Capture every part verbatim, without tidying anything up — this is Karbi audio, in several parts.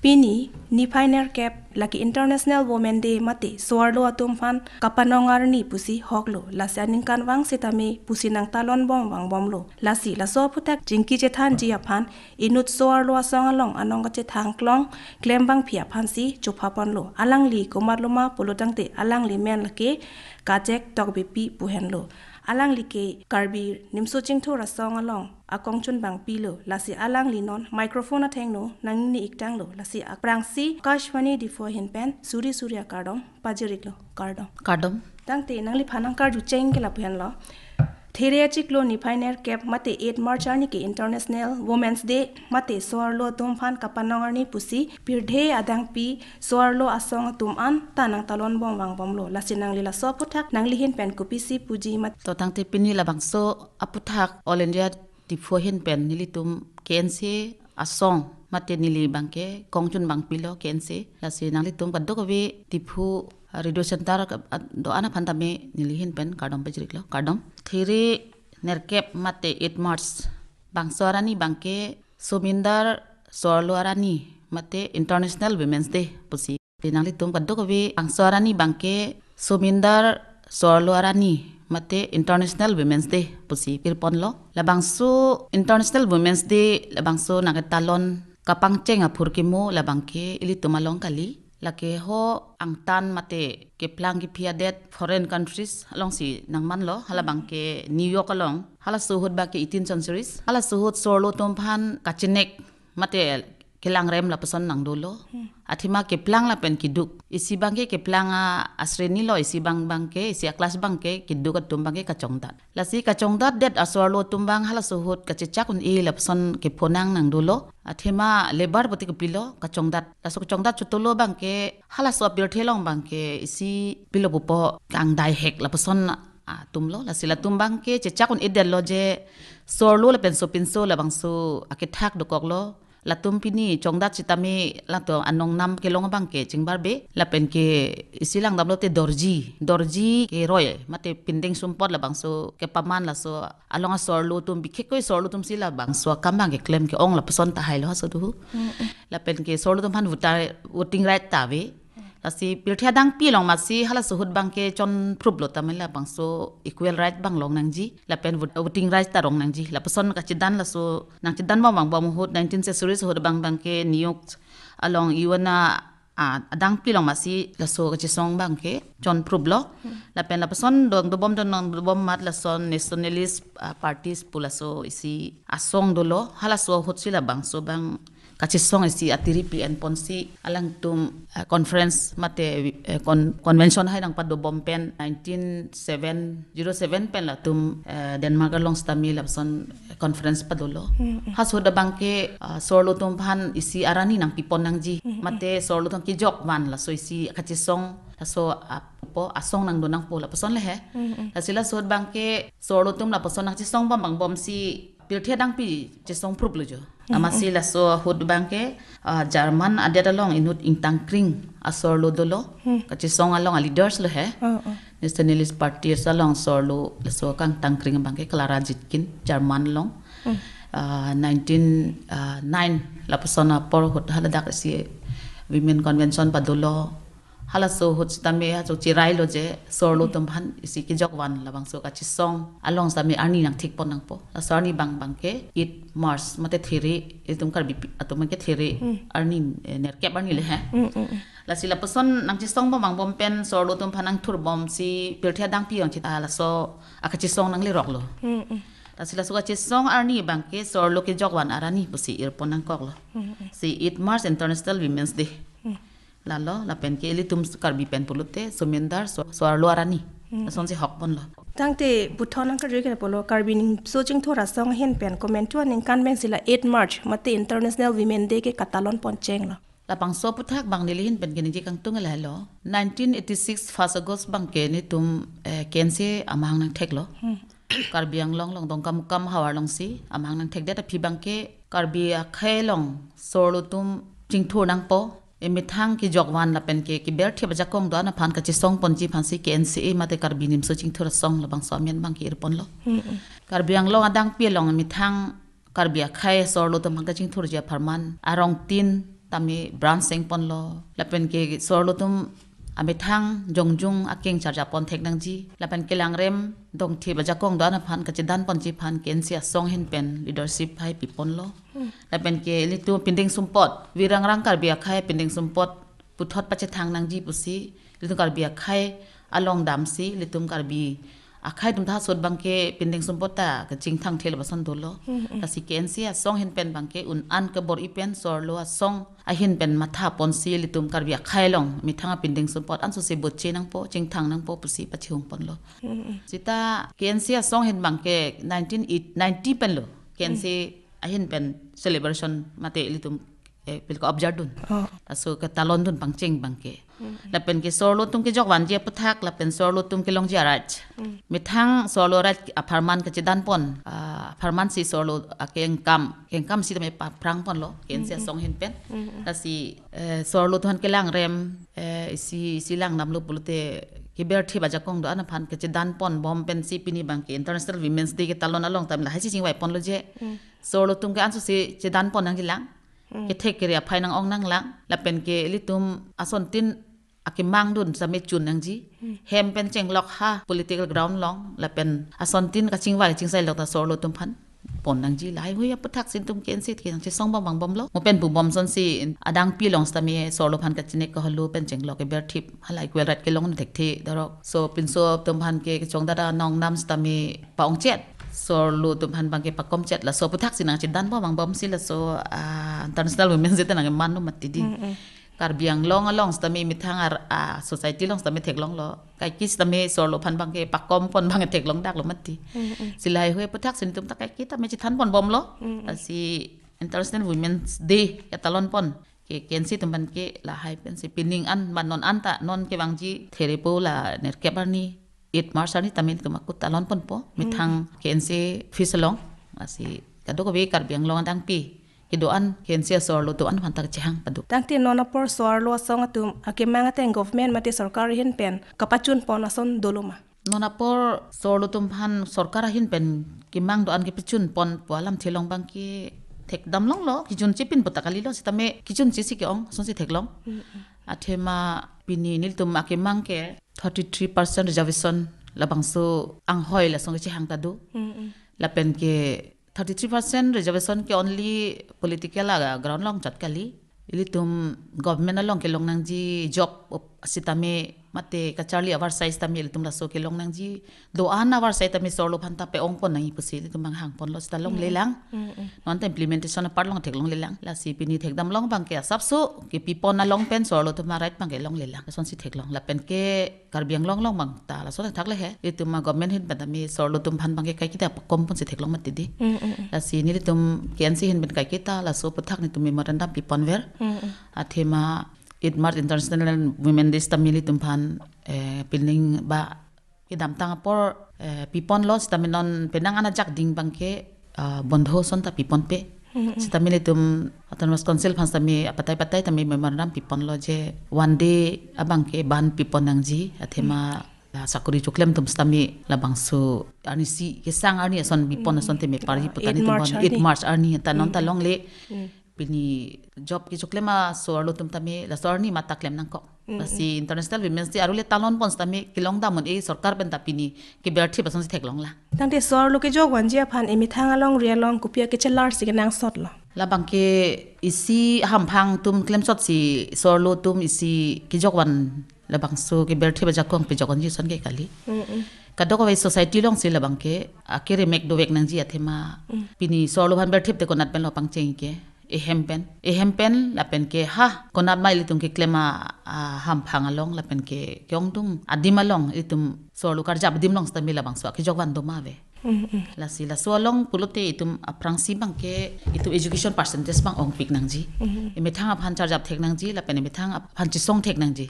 Pini niphai nerkep lake International Women Day mate so-arlo atum aphan kapanong arni pusi hoklo, lasi aningkanvang sitame pusi nangtalon bom vangbomlo. Lasi laso aphuthak chingki chethanji aphan inut so-arlo asong along anong kachethang klong klem bangphi aphansi chophaponlo. Alangli komatloma pulotangte alangli men lake Kachek Tokbipi pu henlo. Alangli ke Karbi Nimso Chingthur Asong along akongchunbangpilo, lasi alangli non microphone athengno nangni iktanglo, lasi aphrangsi Akashvani Diphu ahin pen suri suri akardom pajiriklo, kardom. Kardom. Tangte nangliphan nangkarju cheng ke lapu henlo. There achiklo niphai nerkep mate eight March arni ke International Women's Day mate so-arlo atum aphan kapanong arni pusi pirthe adangpi so-arlo asong atum anta nangtalon bom vangbomlo, lasi nangli laso aphuthak nangli ahin pen kopisi puji mat. To tangte pini labangso aphuthak All India Diphu ahin pen nelitum K N C asong mate neli abangke kongchunbangpilo K N C, lasi nanglitum kadokave Diphu, ah, Radio Center ka-, ah, do-an aphan tame neli ahin pen kardom pajiriklo, kardom. There nerkep mate eight March bangso arni abangke Somindar So-arlo Arni mate International Women's Day pusi. Te nanglitum kadokave bangso arni abangke Somindar So-arlo Arni mate International Women's Day pusi pirponlo. Labangso International Women's Day labangso nangketalon kapangcheng aphurkimo labangke ilitum along kali. Lake ho angtan mate keplang kephi adet foreign countries alongsi nangmanlo, halabangke New York along, halaso ahut abangke eighteen centuries, halaso ahut so-arlo atum aphan kachenek mate kelangrem lapuson nangdolo. Hmm. Athema keplang lapen keduk. Isi abangke keplang a, asreni lo, isi abang abangke, isi a-class abangke, keduk atum abangke kachongdat. Lasi kachongdatdet aso-arlo atum abang halaso ahut kachechak un-e lapuson kephonang nangdolo. Athema labour pute kopilo kachongdat. Laso kachongdat chotolo abangke halaso apirthe along abangke isi pilo pupo kangdai hek lapuson atumlo. Lasi latum abangke chechak un-edetlo je so-arlo lapen sopinso labangso akethak dokoklo. Latum pini chongdat sitame latum anong nam kelong abangke chingbarbe. Lapen ke isi langdamlote dorji. Dorji keroi mate pindeng sumpot labangso kepaman, laso along aso-arlo atum bikhekoi so-arlo atumsi labangso akam abangke klem ke-ong lapuson tahailo haso duhu. Mm, mm. Lapen ke so-arlo atum aphan voter, voting right ta ave. Lasi pirthe adangpi along masi halaso ahut abangke chonphruplo tame labangso equal right abang long nangji. Lapen vot-, voting right ta rong nangji. Lapuson kachedan laso nangchedan bom vangbom ahut nineteen century ahut abang abangke New York along U N a, a, adangpi along masi laso kachesong abangke chonphruplo. Hmm. Lapen lapuson dong dobom dong dobom amat lason nationalist, a, parties pu laso isi asong dolo. Halaso ahutsi labangso abang kachesong isi atiri pi enponsi alangtum, eh, conference mate, eh, con-, convention hai nangpadobom pen nineteen seven zero seven pen latum, eh, Denmark along sitame lapuson conference padolo. Mm, mm. Halaso ahut abangke, ah, so-arlo atum aphan isi arni nangpipon nangji. Mm, mm. Mate so-arlo atum kejok van laso isi kachesong laso, ah, po asong nangdo nangpo lapuson le he. Mm, mm. Lasi laso ahut abangke so-arlo atum lapuson nangchesong bom vangbomsi pirthe adangpi chesongphruplo jo. Mm, mm. Amatsi laso ahut abangke, ah, German adet along inut ingtangkring aso-arlo dolo. Hmm. Kachesong along a-leaders lo he. Oh, oh. Nationalist parties along so-arlo laso kangtangkring abangke Clara Zetkin, German along. Hmm. Ah, nineteen, ah, nine lapuson apor ahut haladak isi women convention padolo. Halaso ahut sitame halaso cherailo je so-arlo atum aphan isi kejok van labangso kachesong along sitame arni nangthikpon nangpo. Laso arni abang abangke eight March mate There, itum Karbi pi-, atum ke There, hmm, arni, eh, nerkep arni le he. Hmm, hmm, hmm. Lasi lapuson nangchesong bom vangbom pen so-arlo atum aphan nangthurbomsi pirthe adangpi along chita laso akachesong nangleroklo. Hmm, hmm. Lasi laso kachesong arni abangke so-arlo kejok van arni pusi irpon nangkoklo. Hmm, hmm. Si eight March International Women's Day. Hmm. Lalo, lapen ke ilitum Karbi pen pulote, Somindar, so-, so-arlo arni. Hmm. Lasonsi hokponlo. Tangte puthot nangkarju ke pulo, Karbi Nimso Chingthur Asong ahin pen komantu aningkan pensi la eight March mate International Women Day ke katalon ponchenglo. Labangso aphuthak abang neli ahin pen ke ningje kangtung lahelo. Nineteen eighty-six first August abangke netum, eh, K N C amahang nangtheklo. Hmm. Karbi Anglong along Dongkamukam havar alongsi amahang nangthekdet aphi abangke Karbi akhei along so-arlo atum chingthur nangpo. emethang kejokvan lapen ke keberthip ajakong do-an aphan kachesong ponji aphansi K N C A mate Karbi Nimso Chingthur Asong labangso amen abang ke-ir ponlo. Karbi Anglong adangpi along emethang Karbi akhei so-arlo atum aphan kachingthurji apharman arongtin tame branch seng ponlo. Lapen ke so-arlo atum amethang jongjung akeng charjap pon thek nangji. Lapen kelangrem dongthip ajakong do-an aphan kachedan ponji aphan K N C A asong ahin pen leadership hai pi ponlo. Lapen ke ilitum pindeng sumpot, Virangrang Karbi akhei pindeng sumpot puthot pachethang nangji pusi, ilitum Karbi akhei along damsi, ilitum Karbi akhei atum ta sot abang ke pindeng sumpot ta kachingthang thel bason dolo. Lasi K N C A asong ahin pen abang ke un-an kebor-i pen so-arlo asong ahin pen matha ponsi ilitum Karbi akhei along methang apindeng sumpot ansose boche nangpo, chingthang nangpo pusi pachihung ponlo. Sita K N C A asong ahin abang ke nineteen eight, ninety penlo K N C A ahin pen celebration mate ilitum, eh, pilko observe dun. Oh. Laso ketalon dun pangcheng abang ke. Lapen ke so-arlo atum kejokvanji aputhak, lapen so-arlo atum kelongji arat. Methang so-arlo arat apharman kachedan pon, ah, apharmansi so-arlo akengkam, kengkam sitame paphrang ponlo, K N C A asong ahin pen. Lasi, eh, so-arlo atum aphan kelangrem, eh, isi, isi lang damlo pulote keberthip ajakong do-an aphan kachedan pon bom pensi pini abang ke International Women's Day ketalon along tame lahai si chingvai ponlo je. So-arlo atum ke ansose chedan pon nangjilang. Kethek kere aphai nang-ong nanglang. Lapen ke ilitum asontin akemang dun same chun nangji. Hem pen chenglok ha political ground along. Lapen asontin kachingvai chingsailok ta so-arlo atum aphan pon nangji. Lahai hui aputhak si ilitum K N C A ke nangchesong bom bang bomlo. Mo pen pu bom asonsi adangpi along sitame so-arlo aphan kachinek kaholo pen chenglok keberthip hala equal right kelong thekthe dorok. So pinso atum aphan ke kechongdat anong nam sitame pa-ongchet. So-arlo atum aphan abang ke pakomchet, laso aputhak si nangchedan bom bang bomsi laso, ah, International Women's Day ta nangkeman lo mati di. Karbi Anglong along sitame methang ar, ah, society along sitame theklonglo. Kaike sitame so-arlo aphan abang ke pakom pon abang theklong daklo mati. Si lahai hui aputhak si netum ta kaike tame chethan pon bomlo. Lasi International Women's Day ketalon pon ke K N C A atum aphan ke lahai pensi pining an, ba non an ta, non kevangji Therepo la nerkep arni, eight March arni tame netum akut talon ponpo methang K N C A office along. Lasi kadokave Karbi Anglong adangpi kedo-an K N C A so-arlo do-an aphan ta kachehang pado. Tangte non apor so-arlo asong atum akemang ateng government mate sorkar ahin pen kapachun pon ason dolo ma? Non apor so-arlo atum aphan sorkar ahin pen kemang do-an kepachun pon pu alam theklong abang ke thekdam longlo, kechunche pin puta kalilo, sitame kechunche si ke-ong asonsi theklong. Athema pini nelitum akemang ke thirty three percent reservation labangso anghoi lasong kechehang ta do. Lapen ke thirty three percent reservation ke only political a ground along chot kali. Ilitum government along kelong nangji job op-, sitame mate kacharli avarsai sitame ilitum laso kelong nangji do-an avarsai tame so-arlo aphan ta pe-ong pon nangji pusi ilitum abang hang ponlo sita longlelang. Non ta implementation apart along theklonglelang. Lasi pini thekdam long abang ke asapso kepi pon along pen so-arlo atum a-right abang ke longlelang. Lasonsi theklong. Lapen ke Karbi Anglong along abang ta laso thakthak le he. Itum a-government ahin pen tame so-arlo atum aphan abang ke kaiketa pakom ponsi theklong mati di. Lasi nelitum K N C A ahin pen kaiketa laso aputhak netum memorandum pi ponver. Athema eight March International Women Day sitame nelitum aphan, eh, pining ba kedamtang apor, eh, pi ponlo sitame non penang an ajak ding abang ke, ah, bondho ason ta pi ponpe. Sitame nelitum Autonomous Council aphan sitame apatai patai tame memorandum pi ponlo je one day abang ke ban pi pon nangji, athema la sakori choklem atum sitame labangso arnisi kesang arni ason pi pon ason tame parji puta netum eight March arni ta non ta longle. Pini job kechoklem a so-arlo atum tame laso arni mata klem nangkok. Lasi International Women's Day arule talon pon sitame kelong dam un-e sorkar pen ta pini keberthip asonsi theklonglang. Tangte so-arlo kejokvanji aphan emethang alongri along kopi akechelar si kenangsotlo? Labang ke isi hamphang atum klemsot si so-arlo atum isi kejokvan labangso keberthip ajakong pejokvanji ason ke kali. Kadokave society alongsi labang ke akeremek dovek nangji athema pini so-arlo aphan berthip te konat penlo pangcheng ke. Ehem pen, ehem pen lapen ke ha konat ma ilitum keklem a, a, hamphang along lapen ke ke-ongdung adim along ilitum so-arlo karjap adim along sitame labangso akejokvan do ma ave. Lasi laso along pulote itum aphrangsi abang ke itum education percentage abang ongpik nangji. Emethang aphan charjap thek nangji lapen emethang aphan chesong thek nangji.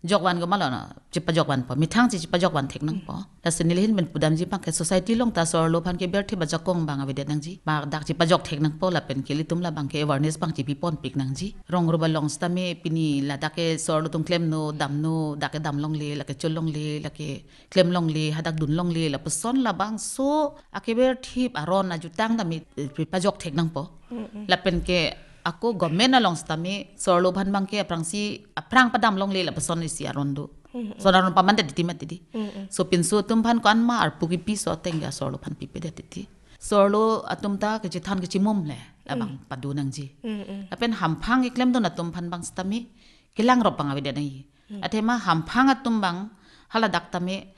jokvan ko ma lo na, chipajokvanpo. Methang si chipajokvan thek nangpo. Lasi neli ahin pen pudamji abang ke society along ta so-arlo aphan keber thip ajakong abang avedet nangji. Ba dak chipajok thek nangpo lapen ke ilitum labang ke awareness abang chipiponpik nangji. Rong rup along sitame pini ladak ke so-arlo atum klemno, damno, dak ke dam longle, lake chol longle, lake klem longle, hadak dun longle, lapuson labangso akeber thip aron ajutang tame, eh, pajok thek nangpo. Mm-mm. Lapen ke ako government along sitame so-arlo aphan abang ke aphrangsi aphrang padam longle lapuson isi aron do. Mm-mm. Son aron pamandet titi mati di. Mm-mm. So pinso atum aphan ko-an ma arpu kipi, so ateng ke so-arlo aphan pipedet titi. So-arlo atum ta kechethan kechimum le labang Mm. padu nangji. Mm-mm. Lapen hamphang keklemdun atum aphan abang sitame kelang rop abang avedet nangji. Hmm. Athema hamphang atum abang haladak tame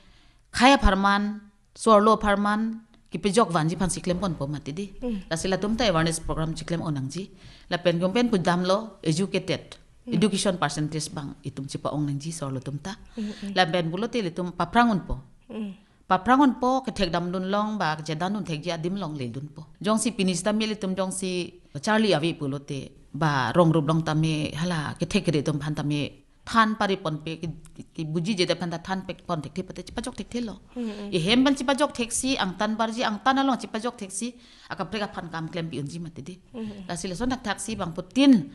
khei apharman, so-arlo apharman kepajokvanji aphansi klemponpo mati di. Hmm. Lasi latum ta awareness program chiklem-o nangji. Lapen jongpen pudamlo educated, Hmm. education percentage abang itum chipa-ong nangji so-arlo atum ta. Hmm, hmm. Lapen pulote ilitum paphrang unpo. Hmm. Paphrang unpo, kethek damdun long ba kechedan dun thekji adim along ledunpo. Jongsi pini sitame ilitum jongsi charli ave pulote ba rong rup along tame hala kethek kere atum aphan tame than pariponpe ki, ki, kebujije atum aphan ta than pekpon thekthe pute chipajok thekthelo. Mm-mm. Ehem pen chipajok theksi, angtan barji, angtan along chipajok theksi akaprek aphan kam klempi unji mati di. Mm-mm. Lasi lason thakthaksi abangphutin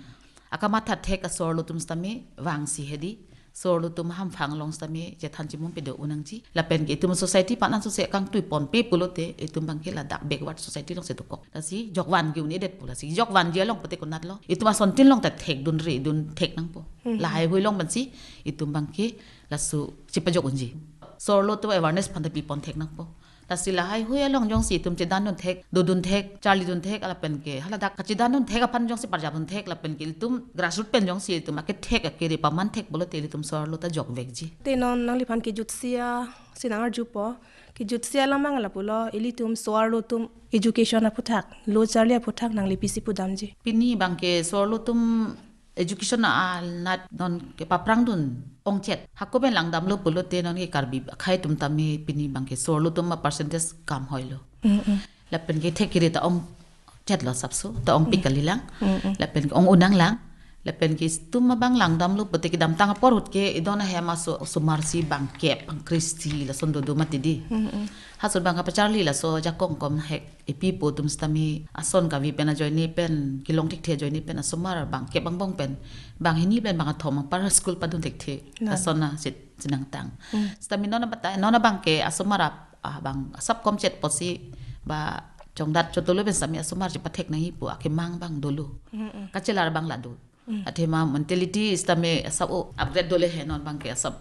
akamatha thek aso-arlo atum sitame vangsi hedi. So-arlo atum hamphang along sitame chethan chimum pedo-o nangji. Lapen ke itum society aphan ansose kangtuiponpe pulote itum abang ke ladak backward society alongsi dokok. Lasi jokvan ke un-edet pu, lasi jokvanji along pute konatlo. Itum asontin along ta thekdun redun thek nangpo. Hmm. Lahaihui along pensi itum abang ke laso chipajok unji. So-arlo atum awareness aphan ta pipon thek nangpo. Lasi lahaihui along jongsi itum chedan dun thek, dodun thek, charli dun thek, lapen ke haladak kachedan dun thek aphan jongsi parjap dun thek, lapen ke itum grassroot pen jongsi itum akethek akere paman thek pulote ilitum so-arlo ta jokvekji. Te non nangliphan kejutsi asi nang-arjupo, kejutsi alam abang lapulo, ilitum so-arlo atum education aphuthak, lo charli aphuthak nangli pisi pudamji? Pini abang ke so-arlo atum education anat non kepaphrang dun ongchet. Hako pen langdamlo pulote non ke Karbi akhei atum tame pini abang ke so-arlo atum a-percentage kam hoilo. Mm-mm. Lapen ke thek kere ta ongchetlo sapso, ta ongpik Mm. kalilang. Mm-mm. Lapen ke ong-unanglang. Lapen ke itum abang langdamlo pute kedamtang apor ahut ke idon ahem aso, osomar si bangkep, bang Christy, lason dodo mati di. Mm-mm. Halaso abang kapacharli laso ajakong komhek. Epi po atum sitame ason kave pen ajoine pen, kelong thekthe ajoine pen asomar bangkep angbong pen, banghini pen bangkethom apar school padun thekthe. Nan. Ason a sit sinangtang. Hmm. Sitame non abata, non abang ke asomar ap-, ah, bang asap komchet pusi ba chongdat chotolo pen sitame asomar chepathek nangji pu akemang abang dolo. Hmm, hmm. Kachelar abang la do. Hmm. Athema mentality sitame asap o upgrade dole he non abang ke asap.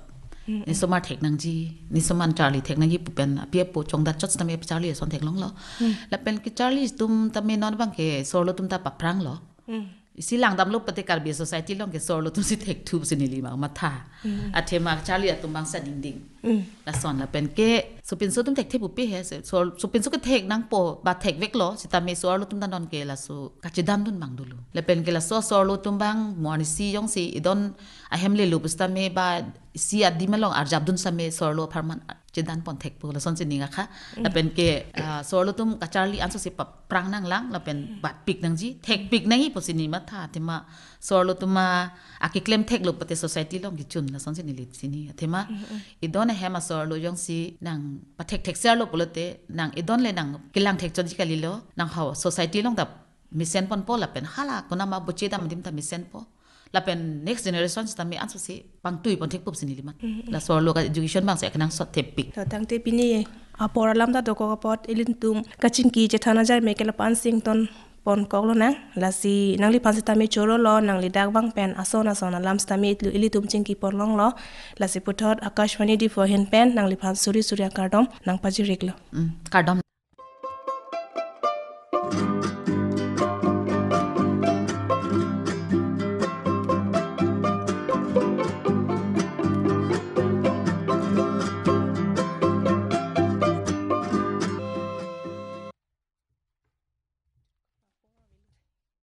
Hmm, hmm. Nesomar thek nangji, nesomar charli thek nangji pu pen api apo chongdat chot sitame charli ason theklonglo. Hmm. Lapen kecharli atum tame non abang ke so-arlo atum ta paphranglo. Hmm. Isi langdamlo pute Karbi society along ke so-arlo atum si thekthu pusi neli abang matha. Hmm. Athema charli atum abang sa dingding. Hmm. Lason lapen ke sopinso atum thekthe pupe he, so, sopinso kethek nangpo ba thekveklo, sitame so-arlo atum ta non ke laso kachedan dun abang dolo. Lapen ke laso so-arlo atum abang mo arnisi jongsi idon ahem lelo pusitame ba isi adim along arjap dun sitame so-arlo apharman chedanpon thekpo, lasonsi ning akha. Mm. Lapen ke, ah, so-arlo atum kacharli ansose paphrang nanglang, lapen batpik nangji, thekpik nangji pusi neli matha, athema so-arlo atum a, akeklem theklo pute society along kechun, lasonsi neli chini. Athema, Mm, mm. idon ahem aso-arlo jongsi nangpathek thekserlo pulote, nang idon le nangkelang thekchotji kalilo, nang hao society along ta mesenponpo lapen hala konama boche dam adim ta mesenpo. Lapen next generation sitame ansose pangtuiponthekpo pusi neli mat. Mm, mm. La so-arlo ka education abang si akenangsot thepik. To tangte pini apor alam ta dokok apot ilitum kachingki chethan ajar me ke lapu-an si ingtonpon koklonang. Lasi nangliphan sitame chorolo, nangli dak abang pen ason ason alam sitame itlu ilitum chingkiponlonglo. Lasi puthot Akashvani Diphu ahin pen nangliphan suri suri akardom nangpajiriklo. Mm, kardom.